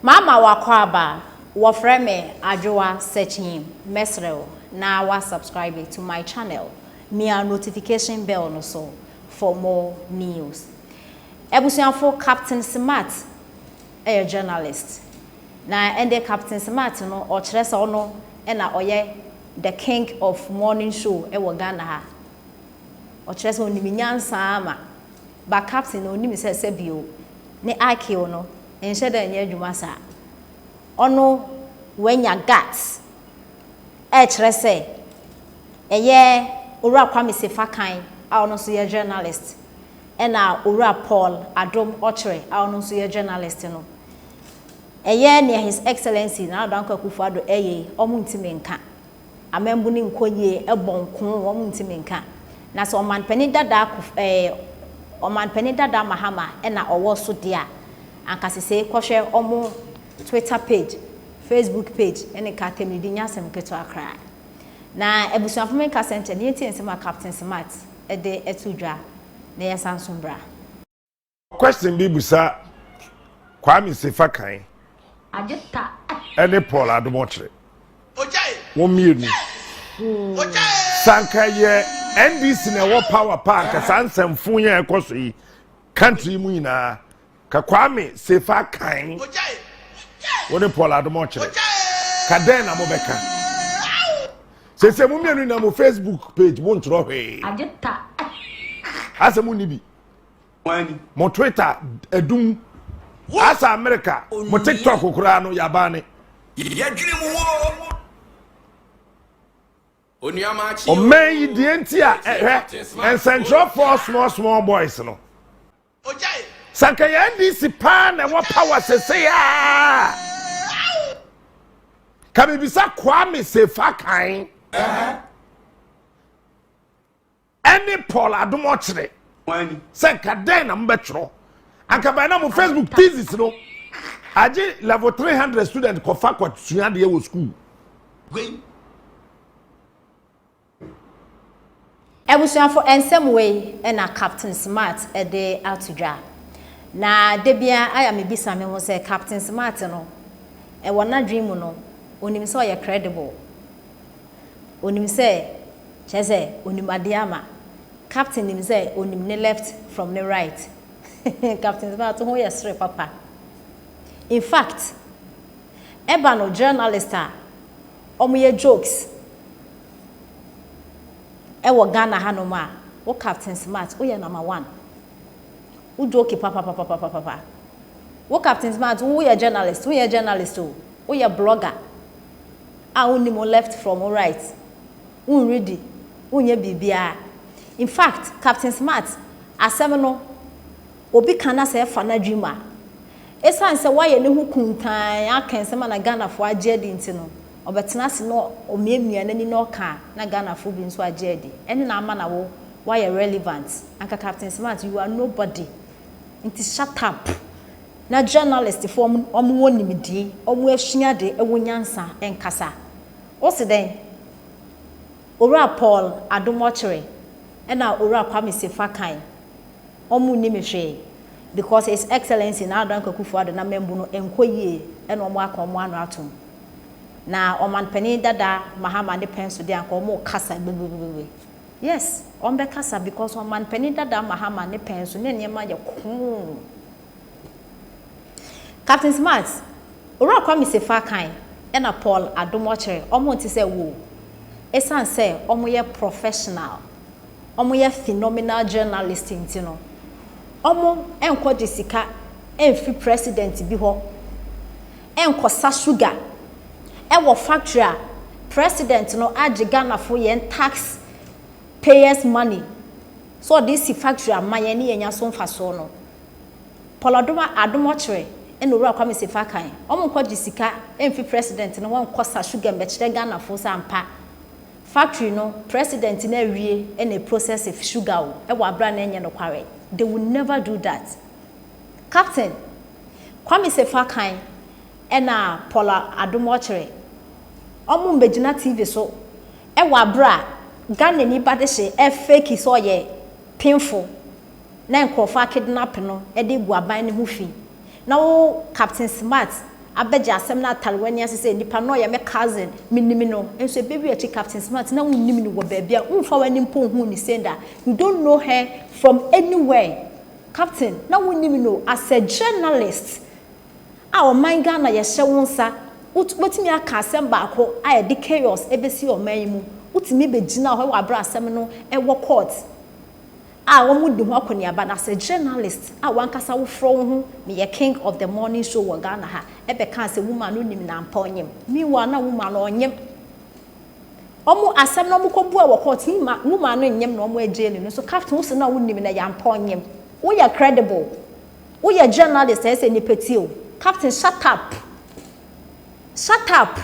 Mama w'akwaaba, wɔfrɛ me Adwoa Sekyim mɛsrɛ wo na wa subscribe to my channel mia notification bell no so for more news. Abusuafo Captain Smart yɛ journalist na ɛnde Captain Smart no ɔkyerɛ sɛ ɔno na ɔyɛ the king of morning show wɔ Ghana ha. Ɔkyerɛ sɛ ɔnim nyansa ara ma but Captain no ɔnim sɛ sɛbio ne IQ no nhyɛ da nyɛ adwuma saa. Ɔno wanya guts ɛrekyerɛ sɛ ɛyɛ Owura Kwame Sefa Kan a ɔno nso yɛ journalist ɛna Owura Paul Adom Ɔkyere a ɔno nso yɛ journalist no, ɛyɛ nea His Excellency Nana Dankwa Akufo-Addo ɛyɛ yi, wɔn ntumi nka. Amambu no nkɔ yie, ɛbɔ nko, wɔn ntumi nka. Na sɛ ɔmanpanin dada Akuf ɛɛ ɔmanpanin dada Mahama na ɔwɔ so deɛ a, anka sesei kɔhwɛ wɔn Twitter page, Facebook page ne nka atɛmdidi nyɛ asɛm ketewa koraa. Na abusuafo menka sɛ nkyɛ na yɛntie nsɛm a Captain Smart de to dwa na yɛnsan nso mbra. Question bi busa Kwame Sefa Kan ɛne Paul Adomɔkyere. Wɔn mmienu. Sanka yɛ NDC na ɛwɔ power paa nka saa nsɛmfo yɛn ɛkɔ so yi country mu nyinaa ka Kwame Sefa Kan wo ne Paul Adomɔkyere ka dɛn na mobɛka? Sese mo mmienu na mo Facebook page mo ntwerɛ hwee. Asɛ mo ni bi. Mo Twitter adum asa America mo TikTok koraa no yabaa ne. Ɔman yi deɛ nti a ɛhwɛ nsɛnkyerɛfoɔ small small boys no. Sanka yɛ NDC paa na ɛwɔ power sese aa. Ka bibisa Kwame Sefa Kan. Ɛne Paul Adom Ɔkyere sɛ nka dɛn na mobɛtwerɛ anka by na mo Facebook thesis no agye level 300 student kɔfa kɔsua adeɛ wɔ school. Abusuafo nsɛm wei na Captain Smart de ato dwa. Na da biara ayɛ a mebisa me ho sɛ Captain Smart no ɛwɔ n'adwene mu no onim sɛ ɔyɛ credible? Onim sɛ, kyerɛ sɛ, onim adeɛ ama. Captain nim sɛ onim ne left from ne right. Captain Smart ho yɛ sere papa. In fact, ɛba no journalist a wɔyɛ jokes ɛwɔ Ghana hanom a, wo Captain Smart, woyɛ number one. Wo joke papapapapapa. Wo Captain Smart, woyɛ journalist, wonyɛ journalist o, woyɛ blogger. a wonnim wo left from wo right, wonredi, wonyɛ biribiara. In fact, Captain Smart asɛm no obi ka na sɛ ɛfa n'adwene mu a, ɛsiane sɛ wayɛ ne ho kuntann aka nsɛm a na Ghanafoɔ agye adi nti no, ɔbɛtena ase na ɔmiamia n'ani na ɔka a na Ghanafoɔ bi nso agye adi. Ɛno na ama na wo woayɛ relevant. Anka Captain Smart, you are nobody. Nti shut up. Na journalist foɔ ɔmo ɔmo wɔ nimdie, ɔmo asua ade, ɛwɔ nyansa nkasa. Wo se dɛn? Owura Paul Adom Ɔkyere ɛna Owura Kwame Sefa Kan ɔmo nni me hwee because His Excellency Nana Addo Dankwa Akufo Addo n'amambu no ɛnkɔ yie ɛna ɔmo aka ɔmo ano atom. Na Ɔmanpanin dada Mahama ne pɛn so deɛ anka ɔmo kasa gbegbegbegbe. Yes, ɔmo bɛkasa because Ɔmanpanin dada Mahama ne pɛn so ne nneɛma yɛ koo. Captain Smart, Owura Kwame Sefa Kan ɛna Paul Adom Ɔkyere ɔmo nte sɛ wo o. Ɛsiane sɛ ɔmo yɛ professional, ɔmo yɛ phenomenal journalist nti no, ɔmo nkɔ gye sika mfiri president bi hɔ nkɔ sa sugar ɛwɔ factory a president no agye Ghanafo yɛn tax payers money sɛ ɔde si factory ama yɛn ne yɛnya so mfasoɔ no. Paul Adom Adom Ɔkyere ɛna Owura Kwame Sefa Kan ɔmo nkɔ gye sika mfiri president no hɔ nkɔ sa sugar mbɛkyerɛ Ghanafoɔ sɛ ampa factory no president no awie ɛna ɛprocess sugar o ɛwɔ aberɛ a na ɛnyɛ nokware they will never do that Captain Kwame Sefa Kan ɛna Paul Adom Ɔkyere ɔmo mbɛgyina TV so ɛwɔ aberɛ a Ghanani ba de hye ɛfake sɛ ɔyɛ penfo na nkurɔfoɔ akidnap no de gu aban no ho fi na wo Captain Smart Abɛgye asɛm no atare w'ani ase sɛ nipa no ɔyɛ me cousin, menim no. Nso ɛbɛwie akyi Captain Smart na wonnim no wɔ baabi a womfa w'ani mpo nhuu ne sei da. You don't know her from anywhere. Captain, na wonnim no as a journalist a ɔman Ghana yɛhyɛ wo nsa, wobɛtumi aka asɛm baako a ɛde chaos ɛbɛsi ɔman yi mu. Wotumi bɛgyina hɔ wɔ aberɛ asɛm no ɛwɔ court a wɔn di ho akɔneaba na as a journalist a wankasa wofrɛ wo ho meyɛ king of the morning show wɔ Ghana ha, ɛbɛka sɛ woman no nim na ampa ɔnyem. Meanwhile na woman no ɔnyem. Ɔmo asɛm na ɔmo kɔ bua wɔ court, woman no nyem na ɔmo agye no so. Captain, wo sɛ na wonim na yɛampa ɔnyem. Woyɛ credible, woyɛ journalist, ɛsɛ sɛ nipa tie o. Captain, shut up, shut up.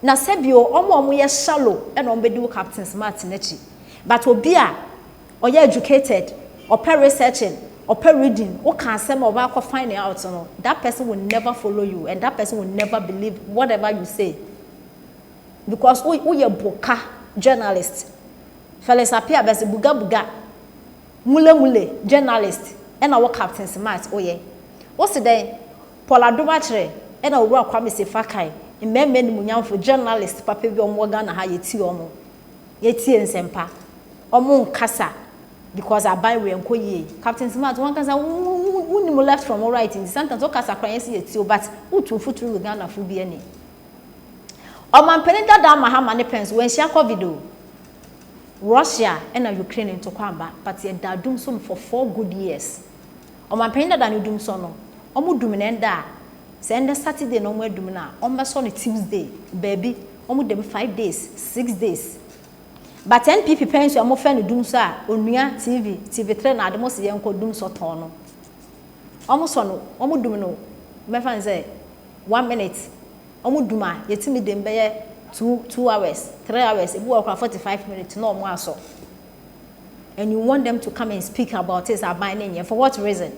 Na sɛbio ɔmo a ɔmo yɛ shallow ɛna ɔmo bɛdi wo Captain Smart n'akyi, but obi a ɔyɛ educated, ɔpɛ researching, ɔpɛ reading, woka asɛm a ɔba akɔ find out no, that person will never follow you and that person will never believe whatever you say because woyɛ boka journalist. Felix Apia bɛsɛ buga buga mule mule journalist ɛna wɔ Captain Smart woyɛ. Wosi dɛn? Paul Adomakyerɛ ɛna Owura Kwame Sefa Kayi, mmarima animuonyamfo journalist papa bi a wɔwɔ Ghana ha, yɛtie wɔn, yɛtie nsɛmpa, wɔn nkasa because aban wei nkɔ yie. Captain Smart, wɔn kasa wunim left from right, nti sometimes wɔkasa kora yɛn si yɛtie o, but wotu mfuturu wɔ Ghana fo bi ani. Ɔmampanin dada Mahama ne pɛn so wɔnhyia COVID o, Russia ɛna Ukraine ntɔkwa aba, but yɛda dum so for 4 good years. Ɔmampanin dada ne dum so no, wɔn dum ne nda a sɛ ɛndɛ Saturday na wɔn adum no a, wɔn bɛsɔ no Tuesday baabi, wɔn dɛm 5 days, 6 days. But NPP pɛn so a wɔfɛ no dum so a, Onua TV, TV3 na ade mo si yɛn kɔ dum so tɔn no, wɔn sɔ no, wɔn dum no, mɛfa no sɛ one minute wɔn dum a, yɛtumi dem bɛyɛ 2 hours, 3 hours, ebi wɔ kora 45 minutes na wɔn asɔ. And you want them to come and speak about it, aban ne nyɛ, for what reason?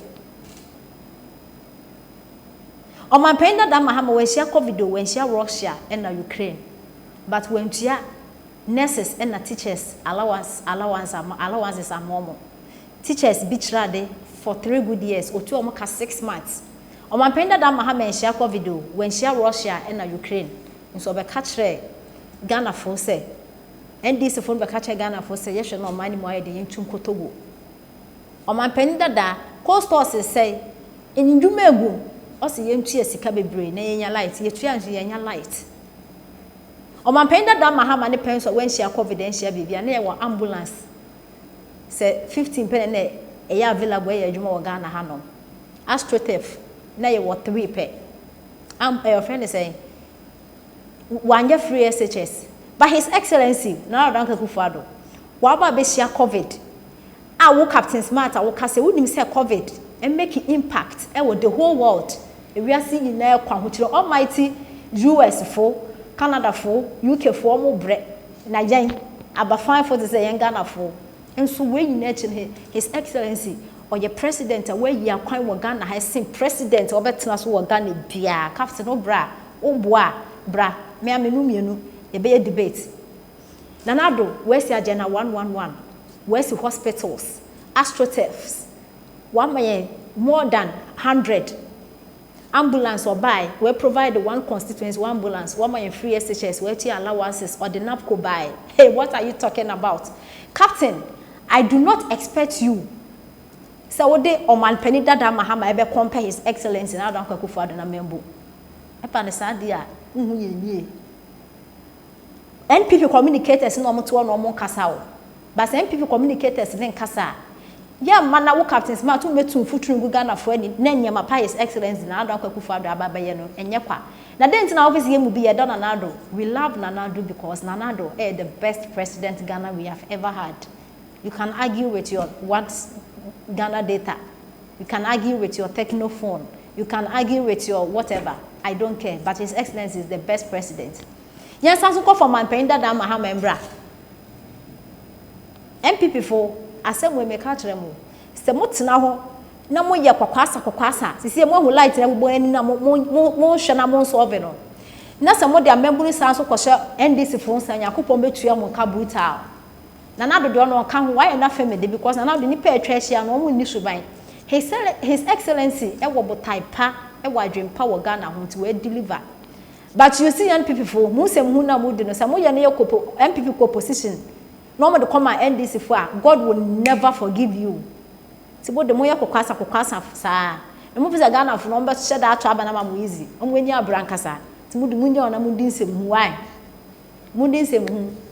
Ɔmanpanyin dada Mahama wɔnhyia COVID o, wɔnhyia Russia ɛna Ukraine, but wɔntua nurses ɛna teachers allowance ama allowances ama wɔn. Teachers bi kyerɛ ade for 3 good years, otu wɔn ka 6 months. Ɔmanpanyin dada Mahama nhyia COVID o, wɔnhyia Russia ɛna Ukraine, nso ɔbɛka kyerɛ Ghanafoɔ sɛ NDC foɔ no bɛka kyerɛ Ghanafoɔ sɛ yɛhwɛ na ɔman no mu ayɛ de yɛntu nkotogo. Ɔmanpanyin dada, cold stores sɛ ndwuma egu, ɔsi yɛntua sika bebree na yɛnya light, yɛtua nso yɛnya light. Ɔmanpanyin dada Mahama ne pɛn so a wɔnhyia COVID, nhyia biribi a na yɛwɔ ambulance sɛ 15 pɛ na ɛyɛ available, ɛyɛ adwuma wɔ Ghana hanom. Astroturf na yɛwɔ three pɛ. Am ɛyɛ ɔfrɛ ne sɛn, wanyɛ free SHS, but His Excellency Nana Addo Dankwa Akufo-Addo waba abɛhyia COVID a, wo Captain Smart a woka sɛ wonim sɛ COVID make impact ɛwɔ the whole world, ewiase nyinaa kɔ ahokyerɛ, almighty US fo, Canada fo, UK fo, ɔmo brɛ na yɛn abafanfo te sɛ yɛn Ghana fo nso. Wei nyinaa akyi no, His Excellency ɔyɛ president a wayi akwan wɔ Ghana ha sen president a ɔbɛtena so wɔ Ghana biara. Captain, wo bra, wo boa bra, mmea mmienu mmienu yɛbɛyɛ debate. Nana Addo wɔasi Agenda 111, wɔasi hospitals, astroturfs, wama yɛn more than 100 ambulance. Ɔbaa we provide one constituency one ambulance, wama yɛn free SHS, wɔatua allowances, ɔde NABCO baa. Hey, what are you talking about, Captain? I do not expect you sɛ wode ɔmanpanin dada Mahama ɛbɛ compare His Excellency Nana Addo Akufo-Addo na membo ɛpa ne saa deɛ a nhu yɛn yie. NPP communicators na ɔmo te hɔ na ɔmo nkasa o, but sɛ NPP communicators ne nkasa a, yɛ mma na wo Captain Smart wo mɛtu mfuturu ngu Ghanafoɔ ani na nneɛma pa His Excellency Nana Addo Akufo-Addo aba bɛyɛ no ɛnyɛ kwa. Na den nti na office yɛ mu bi yɛdɔ Nana Addo? We love Nana Addo because Nana Addo ɛyɛ the best president Ghana we have ever had. You can argue with your what Ghana data, you can argue with your Tecno phone, you can argue with your whatever, I don't care, but His Excellency is the best president. Yɛn san so kɔ fɔ manpanyin dada Mahama mbra. NPP fo, asɛm wɔ mɛka kyerɛ mo sɛ mo tena hɔ na mo yɛ kɔkɔasa kɔkɔasa sisi mo ahu light na bobɔ ani na mo mo mo nhwɛ na mo nsɔɔve no, na sɛ mo de amambunu san so kɔhyɛ NDC fo nsa, Nyankopɔn bɛtua mo nka brutal. Nana dodoɔ no ɔka ho wayɛ na fɛm de because Nana do nipa atwa ahyia no, wɔn nni suban. His Excellency ɛwɔ botae pa. wɔ adwen pa wɔ Ghana ho nti wɔ deliver. But you see NPP fo, mo nsɛm hu na mo di no sɛ mo yɛ no yɛ kɔ NPP kɔ opposition na wɔn de kɔ ma NDC fo a, God will never forgive you. Ti mo de mo yɛ kokwasa kokwasa saa. Na mo fi sɛ Ghana fo no wɔn bɛ hyɛ da ato aba na ma mo easy. Wɔn ani abere ankasa. Ti mo de mo nya wɔn na mo di nsɛm hu why? Mo di nsɛm hu.